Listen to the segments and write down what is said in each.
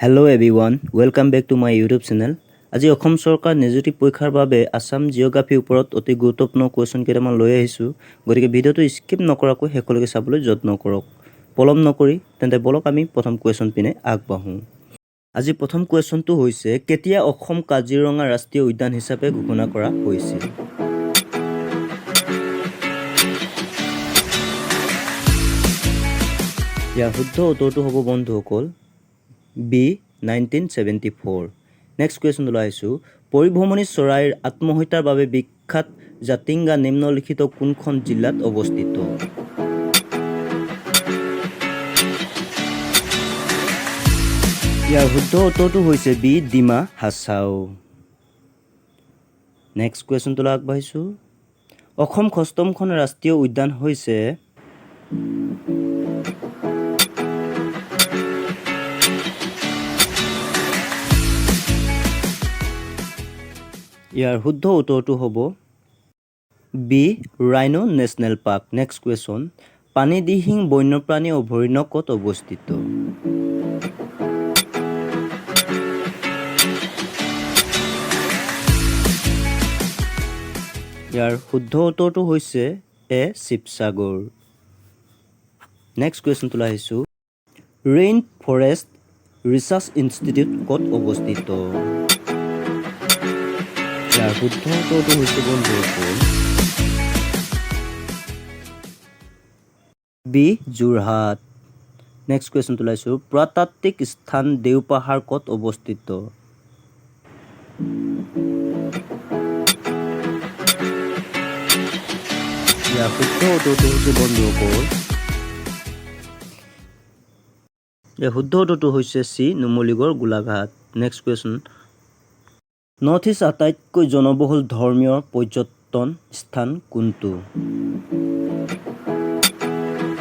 Hello everyone, welcome back to my YouTube channel. আজি অসম চৰকাৰ নিযুক্তি পৰীক্ষাৰ বাবে আছাম জিঅ'গ্ৰাফীৰ ওপৰত অতি গুৰুত্বপূৰ্ণ কুৱেশ্যন কেইটামান লৈ আহিছোঁ। গতিকে ভিডিঅ'টো স্কিপ নকৰাকৈ শেষলৈকে চাবলৈ যত্ন কৰক। পলম নকৰি তেন্তে বলক, আমি প্ৰথম কুৱেশ্যন পিনে আগবাঢ়োঁ। আজি প্ৰথম কুৱেশ্যনটো হৈছে, কেতিয়া অসম কাজিৰঙা ৰাষ্ট্ৰীয় উদ্যান হিচাপে ঘোষণা কৰা হৈছিল? ইয়াৰ শুদ্ধ উত্তৰটো হ'ব বন্ধুসকল, বি, 1974। নেক্সট কুৱেশ্যনটোলৈ আহিছোঁ। পৰিভ্ৰমণী চৰাইৰ আত্মহত্যাৰ বাবে বিখ্যাত জাতিংগা নিম্নলিখিত কোনখন জিলাত অৱস্থিত? ইয়াৰ শুদ্ধ উত্তৰটো হৈছে বি, ডিমা হাছাও। নেক্সট কুৱেশ্যনটোলৈ আগবাঢ়িছোঁ। অসম ষষ্ঠমখন ৰাষ্ট্ৰীয় উদ্যান হৈছে? ইয়াৰ শুদ্ধ উত্তৰটো হ'ব B, rhino national park. Next question, Panidihing বন্যপ্ৰাণী অভয়াৰণ্য ক'ত অৱস্থিত? ইয়াৰ শুদ্ধ উত্তৰটো হৈছে এ, শিৱসাগৰ। নেক্সট কুৱেশ্যনটোলৈ আহিছোঁ। ৰেইন ফৰেষ্ট ৰিচাৰ্চ ইনষ্টিটিউট ক'ত অৱস্থিত? ইয়াৰ শুদ্ধ উত্তৰটো হৈছে বন্ধুসকল, বি, যোৰহাট। নেক্সট কুৱেশ্যনটো ওলাইছোঁ। পুৰাতাত্ত্বিক স্থান দেওপাহাৰ ক'ত অৱস্থিত? ইয়াৰ শুদ্ধ উত্তৰটো হৈছে বন্ধুসকল, ইয়াৰ শুদ্ধ উত্তৰটো হৈছে C, Numaligarh, Golaghat. Next question, north east আটাইতকৈ জনবহুল ধৰ্মীয় পৰ্যটন স্থান কোনটো?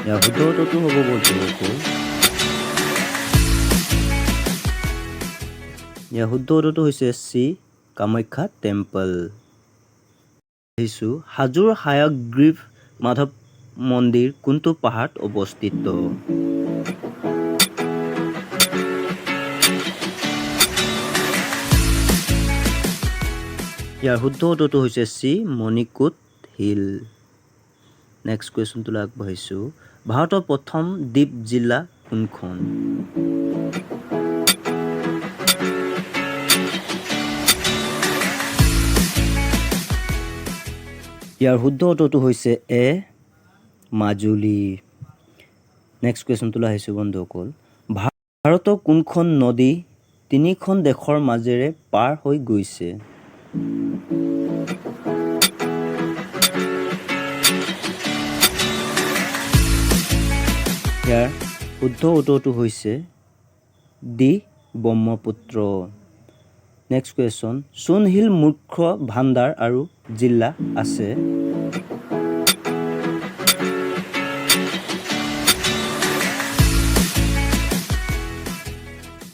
ইয়াৰ শুদ্ধ উত্তৰটো হ'ব বন্ধুসকল, ইয়াৰ শুদ্ধ উত্তৰটো হৈছে চি, কামাখ্যা টেম্পল। আহিছোঁ, হাজোৰ হায়গ্ৰীৱ মাধৱ মন্দিৰ কোনটো পাহাৰত অৱস্থিত? ইয়াৰ শুদ্ধ উত্তৰটো হৈছে চি, মণিকোট হিল। নেক্সট কুৱেশ্যনটোলৈ আগবাঢ়িছোঁ। ভাৰতৰ প্ৰথম দ্বীপ জিলা কোনখন? ইয়াৰ শুদ্ধ উত্তৰটো হৈছে এ, মাজুলী। নেক্সট কুৱেশ্যনটোলৈ আহিছোঁ বন্ধুসকল। ভাৰতৰ কোনখন নদী তিনিখন দেশৰ মাজেৰে পাৰ হৈ গৈছে? ইয়াৰ শুদ্ধ উত্তৰটো হৈছে ডি, ব্ৰহ্মপুত্ৰ। নেক্সট কুৱেশ্যন, চূণশিল মুখ্য ভাণ্ডাৰ আৰু জিলা আছে?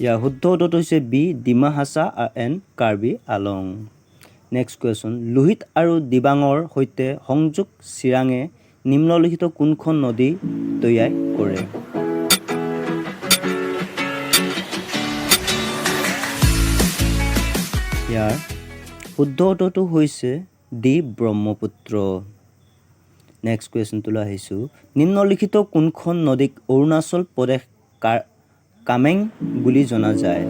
ইয়াৰ শুদ্ধ উত্তৰটো হৈছে বি, ডিমা হাছাও এণ্ড কাৰ্বি আলং। নেক্সট কুৱেশ্যন, লোহিত আৰু দিবাঙৰ সৈতে সংযোগ চিৰাঙে নিম্নলিখিত কোনখন নদী তৈয়াৰ কৰে? ইয়াৰ শুদ্ধ উত্তৰটো হৈছে ডি, ব্ৰহ্মপুত্ৰ। নেক্সট কুৱেশ্যনটোলৈ আহিছোঁ। নিম্নলিখিত কোনখন নদীক অৰুণাচল প্ৰদেশ কামেং বুলি জনা যায়?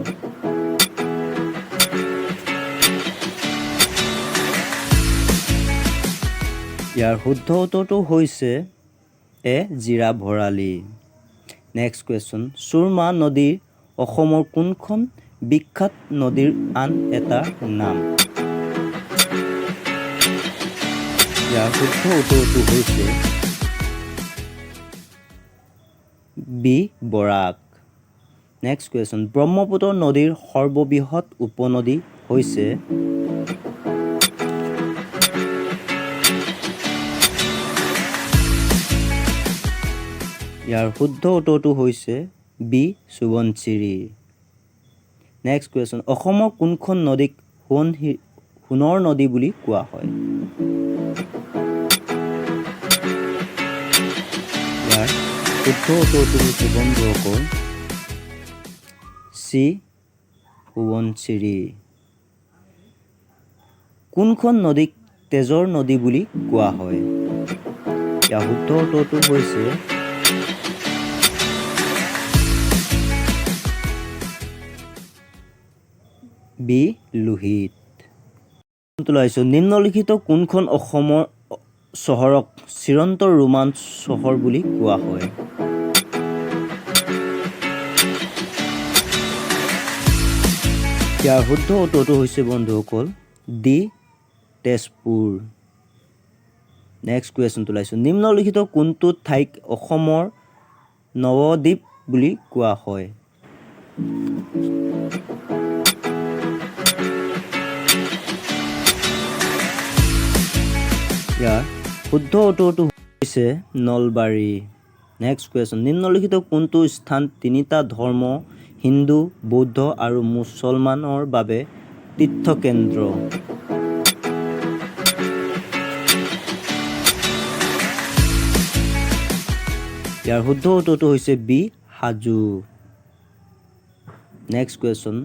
ইয়াৰ শুদ্ধ উত্তৰটো হৈছে এ, জীৰা ভৰালী। নেক্সট কুৱেশ্যন, চুৰমা নদীৰ অসমৰ কোনখন বিখ্যাত নদীৰ আন এটা নাম? ইয়াৰ শুদ্ধ উত্তৰটো হৈছে বি, বৰাক। নেক্সট কুৱেশ্যন, ব্ৰহ্মপুত্ৰ নদীৰ সৰ্ববৃহৎ উপনদী হৈছে? ইয়াৰ শুদ্ধ উত্তৰটো হৈছে বি, সোৱণশিৰি। নেক্সট কুৱেশ্যন, অসমৰ কোনখন নদীক সোণৰ নদী বুলি কোৱা হয়? ইয়াৰ শুদ্ধ উত্তৰটো হৈছে বন্ধুসকল, চি। সোৱণশিৰি। কোনখন নদীক তেজৰ নদী বুলি কোৱা হয়? ইয়াৰ শুদ্ধ উত্তৰটো হৈছে বি লোহিত। আহিছোঁ, নিম্নলিখিত কোনখন অসমৰ চহৰক চিৰন্তন ৰোমাঞ্চ চহৰ বুলি কোৱা হয়? ইয়াৰ শুদ্ধ উত্তৰটো হৈছে বন্ধুসকল, ডি তেজপুৰ। নেক্সট কুৱেশ্যনটো ওলাইছোঁ, নিম্নলিখিত কোনটো ঠাইক অসমৰ নৱদ্বীপ বুলি কোৱা হয়? ইয়াৰ শুদ্ধ উত্তৰটো হৈছে নলবাৰী। নেক্সট কুৱেশ্যন, নিম্নলিখিত কোনটো স্থান তিনিটা ধৰ্ম হিন্দু, বৌদ্ধ আৰু মুছলমানৰ বাবে তীৰ্থকেন্দ্ৰ? ইয়াৰ শুদ্ধ উত্তৰটো হৈছে বি হাজো। নেক্সট কুৱেশ্যন,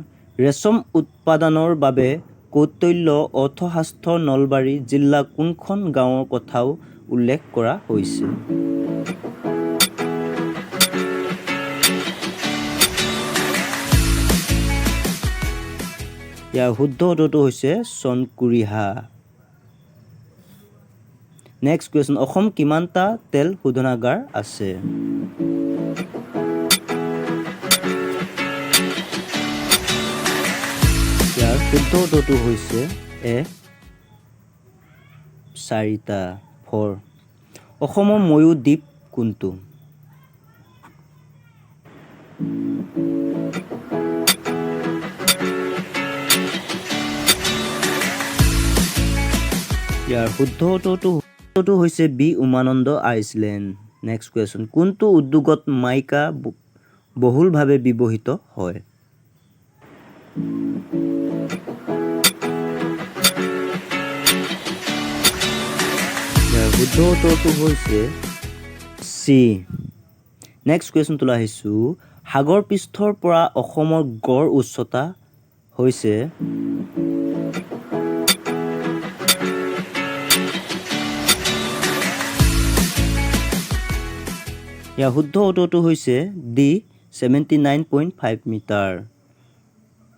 ৰেচম উৎপাদনৰ বাবে কৌটিল্য অৰ্থশাস্ত্ৰৰ নলবাৰী জিলাৰ কোনখন গাঁৱৰ কথাও উল্লেখ কৰা হৈছে? ইয়াৰ শুদ্ধ উত্তৰটো হৈছে চনকুৰিহা। নেক্সট কুৱেশ্যন, অসম কিমানটা তেল শোধনাগাৰ আছে? ইয়াৰ শুদ্ধ উত্তৰটো হৈছে এ চাৰিটা, ফ'ৰ। অসমৰ ময়ূৰ দ্বীপ কোনটো? ইয়াৰ শুদ্ধ উত্তৰটো হৈছে B Umananda island. Next question, কোনটো উদ্যোগত মাইকা বহুলভাৱে ব্যৱহৃত হয়? ইয়াৰ শুদ্ধ উত্তৰটো হৈছে চি। নেক্সট কুৱেশ্যনটোলৈ আহিছোঁ, সাগৰ পৃষ্ঠৰ পৰা অসমৰ গড় উচ্চতা হৈছে? ইয়াৰ শুদ্ধ উত্তৰটো হৈছে ডি 79.5 metre.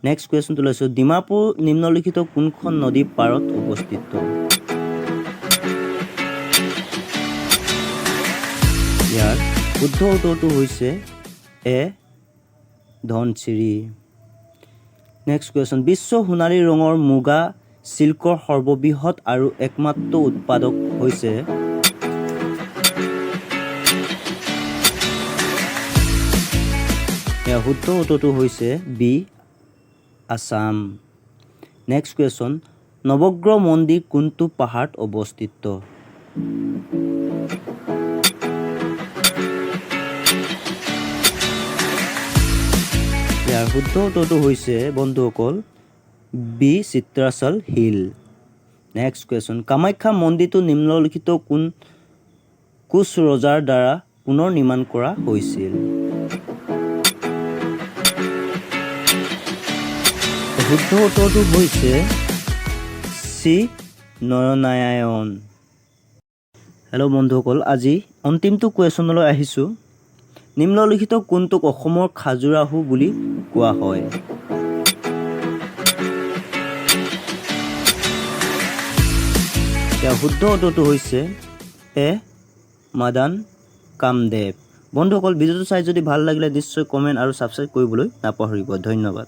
Next কুৱেশ্যনটো লৈছোঁ, ডিমাপুৰ নিম্নলিখিত কোনখন নদীৰ পাৰত অৱস্থিত? ইয়াৰ শুদ্ধ উত্তৰটো হৈছে এ ধনশিৰি। নেক্সট কুৱেশ্যন, বিশ্ব সোণালী ৰঙৰ মুগা চিল্কৰ সৰ্ববৃহৎ আৰু একমাত্ৰ উৎপাদক হৈছে? ইয়াৰ শুদ্ধ উত্তৰটো হৈছে B Assam. Next question, Navagraha মন্দিৰ কোনটো পাহাৰত অৱস্থিত? ইয়াৰ শুদ্ধ উত্তৰটো হৈছে বন্ধুসকল, B Chitrachal hill. Next question, Kamakhya মন্দিৰটো নিম্নলিখিত কোন কোচ ৰজাৰ দ্বাৰা পুনৰ নিৰ্মাণ কৰা হৈছিল? শুদ্ধ উত্তৰটো হৈছে চি নৰনাৰায়ণ। হেল্ল' বন্ধুসকল, আজি অন্তিমটো কুৱেশ্যনলৈ আহিছোঁ। নিম্নলিখিত কোনটোক অসমৰ খাজুৰাহো বুলি কোৱা হয়? ইয়াৰ শুদ্ধ উত্তৰটো হৈছে এ মাদান কামদেৱ। বন্ধুসকল, ভিডিঅ'টো চাই যদি ভাল লাগিলে নিশ্চয় কমেণ্ট আৰু ছাবস্ক্ৰাইব কৰিবলৈ নাপাহৰিব। ধন্যবাদ।